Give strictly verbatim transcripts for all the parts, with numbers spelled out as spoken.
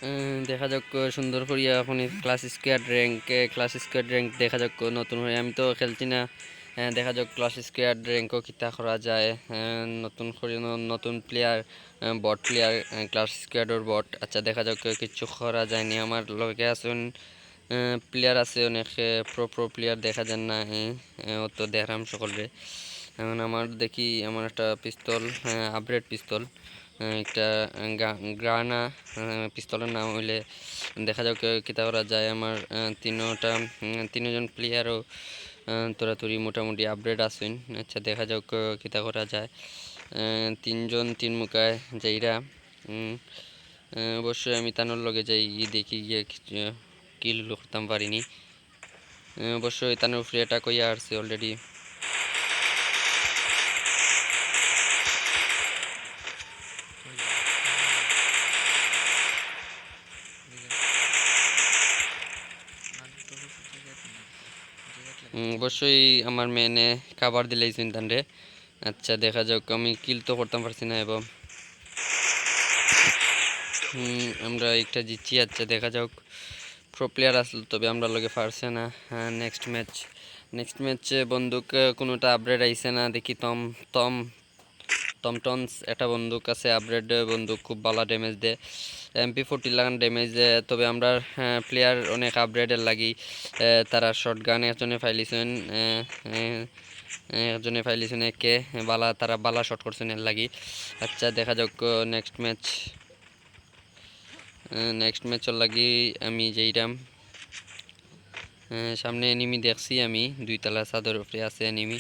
আহ, দেখা যাউক, আহ, সুন্দর করিয়া অখন ক্লাস স্কোয়াড র‍্যাঙ্ক, আহ, ক্লাস স্কোয়াড র‍্যাঙ্ক দেখা যাউক, আহ, নতুন করি। আমি তো খেলছি না। আহ, দেখা যাউক ক্লাস স্কোয়াড র‍্যাঙ্কও কিতা করা যায়। আহ, নতুন করি ন-, নতুন প্লেয়ার, আহ, বট প্লেয়ার, আহ, ক্লাস স্কোয়াডর বট। আচ্ছা, দেখা যাউক, আহ, কিচ্ছু করা যায়নি। আমার লগে আছইন, আহ, প্লেয়ার আছে অনেক, আহ, প্রো, প্রো প্লেয়ার দেখা যার না, আহ, আহ, অত দেখরাম সকলরে। এখন আমার দেখি, আমার একটা পিস্তল, আহ, আপগ্রেড পিস্তল, আহ, একটা গা-, গানা, আহ, পিস্তলর নাম অইলে দেখা যাউক, আহ, কিতা করা যায়। আমার, আহ, তিনোটা, উম, তিনোজন প্লেয়ারও, আহ, তোরাতুরি মোটামুটি আপগ্রেড আছইন। আচ্ছা, দেখা যাউক, আহ, কিতা করা যায়। আহ, তিনজন তিন মুখায় যাইরা। উম, আহ, অবশ্যই আমি তানর লগে যাই, ই দেখি গিয়া কিল করতাম পারিনি। আহ, অবশ্যই তানর উপরে অ্যাটাক অইয়া আরছে already। উম, অবশ্যই আমার মেনে কাভার দিলাইছইন তানরে। আচ্ছা, দেখা যাউক, আমি কিল তো করতাম পারছি না এবং, হুম, আমরা একটা জিতছি। আচ্ছা, দেখা যাউক, প্রো প্লেয়ার আসলো, তবে আমরার লগে পারছে না। হ্যাঁ, নেক্সট ম্যাচ, নেক্সট ম্যাচে বন্দুক, আহ, কোনোটা আপগ্রেড আইছে না। দেখি তম, তম, তমটন্স একটা বন্দুক আছে, আপগ্রেড বন্দুক, খুব ভালা ড্যামেজ দেয়। এমপি ফোরটি লাগান ড্যামেজ দেয়, তবে আমরার, আহ, প্লেয়ার অনেক আপগ্রেডের লাগি, আহ, তারা শটগান একজনে পাইলিছইন, আহ, আহ, একজনে পাইলিছইন একে, ভালা, তারা ভালা শট করছইন এর লাগি। আচ্ছা, দেখা যাউক, আহ, নেক্সট ম্যাচ। আহ, নেক্সট ম্যাচর লাগি আমি যাইরাম। আহ, সামনে এনিমি দেখছি আমি, দুইতলা ছাদর উপরে আছে এনিমি।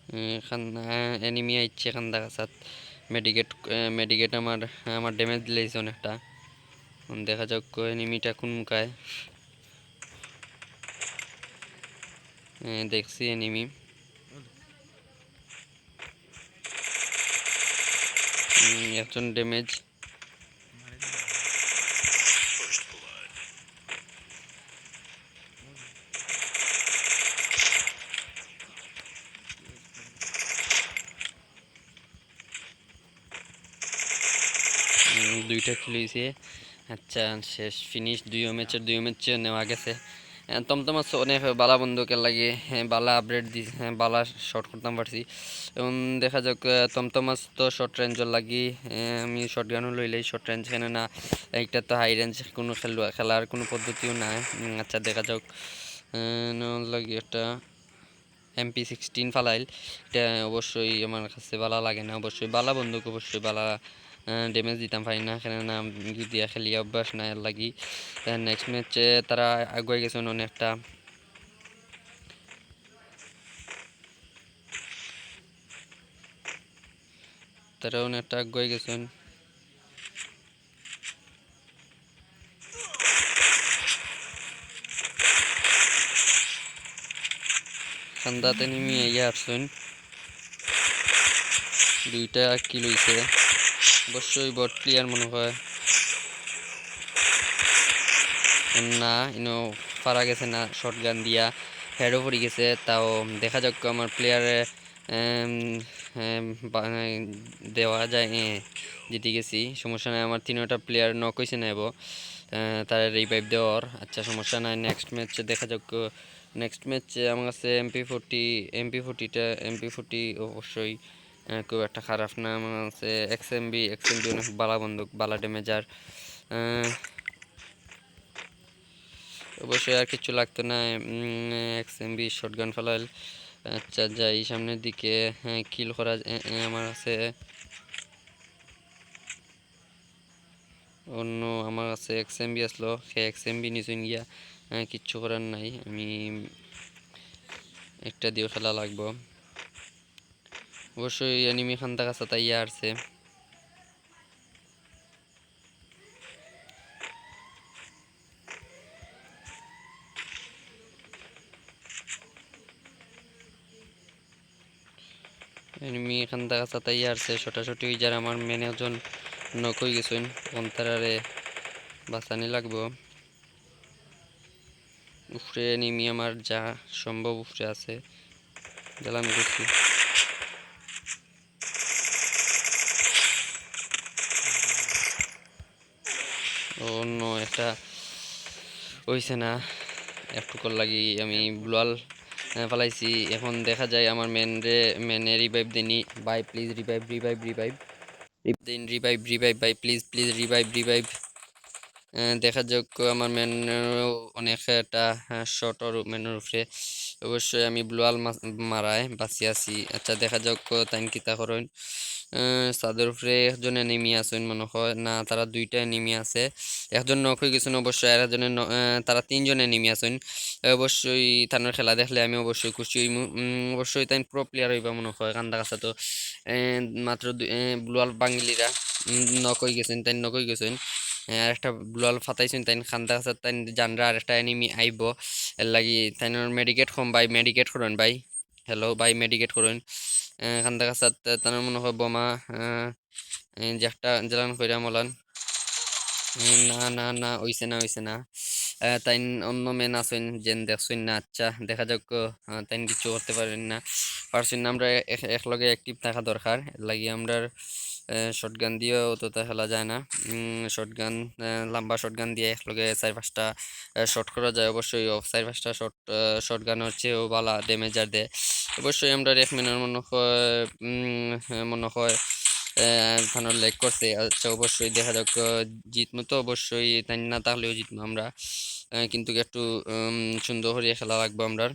আহ, এখান, আহ, এনিমি আইছে এখান দেখা সাত। মেডিকেট, আহ, মেডিকেট আমার, আমার ড্যামেজ দিলাইছে অনেকটা। এখন দেখা যাউক এনিমিটা কোন মুখায়। আহ, দেখছি এনিমি। হুম, একজন ড্যামেজ। হুম, দুইটা কিল অইছে। আচ্ছা, শেষ ফিনিশ। দুইও ম্যাচের দুইও ম্যাচ নেওয়া গেছে। আহ, তমতমাস অনেক ভালা বন্দুক এর লাগি, হ্যাঁ, ভালা আপগ্রেড দি-, হ্যাঁ, ভালা শট করতাম পারছি। এখন দেখা যাউক, আহ, তমতমাস তো শর্ট রেঞ্জর লাগি, আহ, আমি শটগানও লইলাই শর্ট রেঞ্জ, কেননা একটা তো হাই রেঞ্জ কোনো খেলুয়া-, খেলার কোনো পদ্ধতিও নাই। উম, আচ্ছা, দেখা যাউক, আহ, নেওয়ার লাগি একটা এমপি সিক্সটিন ফালাইল, এটা অবশ্যই আমার কাছে ভালা লাগে না। অবশ্যই ভালা বন্দুক, অবশ্যই ভালা, আহ, ড্যামেজ দিতাম পারি না, কেননা আমি দিয়া খেলিয়া অভ্যাস নাই এর লাগি। আহ, নেক্সট ম্যাচে তারা আগুয়াই গেছইন অনেকটা। তারা অনেকটা আগুয়াই গেছইন। কান্দাত এনিমি আইয়া হারছইন। দুইটা কিল অইছে। অবশ্যই বট প্লেয়ার মনে হয়। না, ইনো পারা গেছে না শটগান দিয়া। হেডও পড়ি গেছে, তাও দেখা যাউক আমার প্লেয়ারে এম, এম, বা-, দেওয়া যায়, এ, জিতি গেছি, সমস্যা নাই। আমার তিনোটা প্লেয়ার নক অইছে না এবো, এ, তারা রিভাইভ দেওয়ার। আচ্ছা, সমস্যা নাই, নেক্সট ম্যাচে দেখা যাউক। নেক্সট ম্যাচে আমার কাছে এমপি ফোরটি, এমপি ফোরটিটা, এমপি ফোরটি অবশ্যই, এ, খুব একটা খারাপ না। আমার কাছে এক্সএমবি, এক্সএমবি অনেক ভালা বন্দুক, ভালা ড্যামেজ আর, এ, অবশ্যই আর কিচ্ছু লাগতো না। উম, এক্সএমবি শটগান ফালাইল। আচ্ছা, যাই সামনের দিকে। হ্যাঁ, কিল করা, এ, এ, আমার আছে। অন্য আমার কাছে এক্সএমবি আসলো, সে এক্সএমবি নিছইন গিয়া। হ্যাঁ, কিচ্ছু করার নাই, আমি একটা দিয়েও খেলা লাগবো। অবশ্যই এনিমি খান থাকা সাতাইয়া আসছে। এনিমি এখান থাকা সাতাইয়া আসছে, ছোটাছুটি অই যার। আমার মেন একজন নক অই গেছইন, অন্তারারে বাঁচানি লাগবো। উপরে এনিমি আমার যা সম্ভব উপরে আছে, জ্বালানি করছি। অন্য একটা অইছে না, একটুকুর লাগি আমি ব্লুয়াল, আহ, ফালাইছি। এখন দেখা যায় আমার মেনরে, মেনে রিভাইভ দেনি ভাই, প্লিজ রিভাইভ, রিভাইভ, রিভাইভ। দেন রিভাইভ, রিভাইভ ভাই, প্লিজ, প্লিজ রিভাইভ, রিভাইভ। আহ, দেখা যাক আমার মেন অনেক একটা, আহ, শট ওর মেনর উপরে। অবশ্যই আমি ব্লুয়াল মা-, মারায় বাঁচি আছি। আচ্ছা, দেখা যাক তাইন কিতা করইন। আহ, ছাদর উপরে একজন এনিমি আছইন মনে হয়, না, তারা দুইটা এনিমি আছে। একজন নক অই গেছইন অবশ্যই, আর একজনে ন-, আহ, তারা তিনজন এনিমি আছইন। অবশ্যই তানর খেলা দেখলে আমি অবশ্যই খুশি অইমু। উম, অবশ্যই তাইন প্রো প্লেয়ার অইবা মনে হয়, কান্দা কাছা তো, আহ, মাত্র দুই, আহ, ব্লুয়াল বাঙালিরা, উম, নক অই গেছইন, তাইন নক অই গেছইন। আহ, আর একটা ব্লুয়াল ফাতাইছইন, তাইন কান্দা কাছা তাইন জানরা আর একটা এনিমি আইবো, এর লাগি তাইনর মেডিকেট কম ভাই, মেডিকেট করইন ভাই। হ্যালো ভাই, মেডিকেট করইন। আহ, কান্দা কাছা তানর মনে হয় বোমা, আহ, এই যে একটা জ্বালান কইরা মলান। এ, না, না, না, অইছে না, অইছে না। আহ, তাইন অন্য মেন আছইন, যেন দেখছইন না। আচ্ছা, দেখা যাক, আহ, তাইন কিচ্ছু করতে পারইন না, পারছইন না। আমরা এক, এক লগে অ্যাক্টিভ থাকা দরকার, এর লাগি আমরার, আহ, শটগান দিয়েও অতটা খেলা যায় না। উম, শটগান, আহ, লম্বা শটগান দিয়ে এক লগে চার পাঁচটা, আহ, শট করা যায়। অবশ্যই অফ চার পাঁচটা শট, আহ, শটগানর চেয়েও ভালা ড্যামেজ আর দেয়। অবশ্যই আমরার এক মেনর মনে হয়, উম, মনে হয়, আহ, তানর ল্যাগ করছে। আচ্ছা, অবশ্যই দেখা যাক, আহ, জিতমু তো অবশ্যই, তাইন না থাকলেও জিতমু আমরা। আহ, কিন্তু একটু, উম, সুন্দর করিয়া খেলা লাগবো আমরার।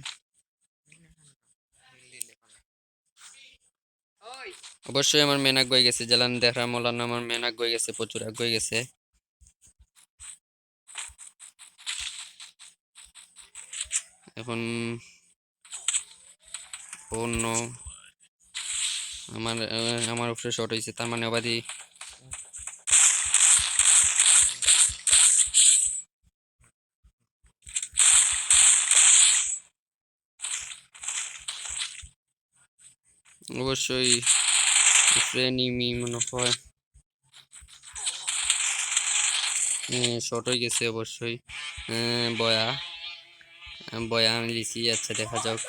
অবশ্যই আমার মেন আগুয়াই গেছে, জ্বালান দেখরা মলান, আমার মেন আগুয়াই গেছে, প্রচুর আগুয়াই গেছে। এখন অন্য আমার, আহ, আমার উপরে শট অইছে, তার মানে আবার এই অবশ্যই উপরে এনিমি মনে হয়। এ, শট অই গেছে অবশ্যই। এ, বয়া, এ, বয়া আমি লিছি। আচ্ছা, দেখা যাক।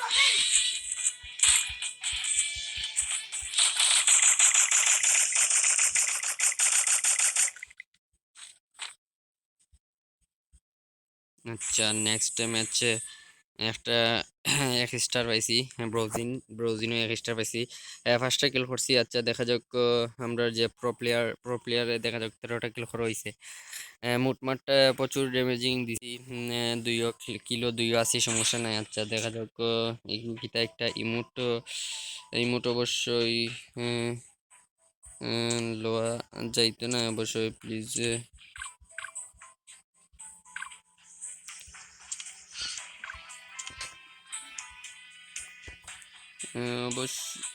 আচ্ছা, নেক্সট ম্যাচে একটা এক স্টার পাইছি, ব্রোজিন, ব্রোজিনও এক স্টার পাইছি। এ, পাঁচটা কিল করছি। আচ্ছা, দেখা যাক, আহ, আমরা যে প্রো প্লেয়ার, প্রো প্লেয়ারে দেখা যাক তেরোটা কিল করা অইছে। এ, মোটমাট, আহ, প্রচুর ড্যামেজিং দিছি। উম, এ, দুইও কি-, কিলো দুইও আছি, সমস্যা নাই। আচ্ছা, দেখা যাক, আহ, এই কিতা একটা ইমোট, ইমোট অবশ্যই, উম, উম, লওয়া যাইতো না অবশ্যই, প্লিজ। আহ, অবশ্য-,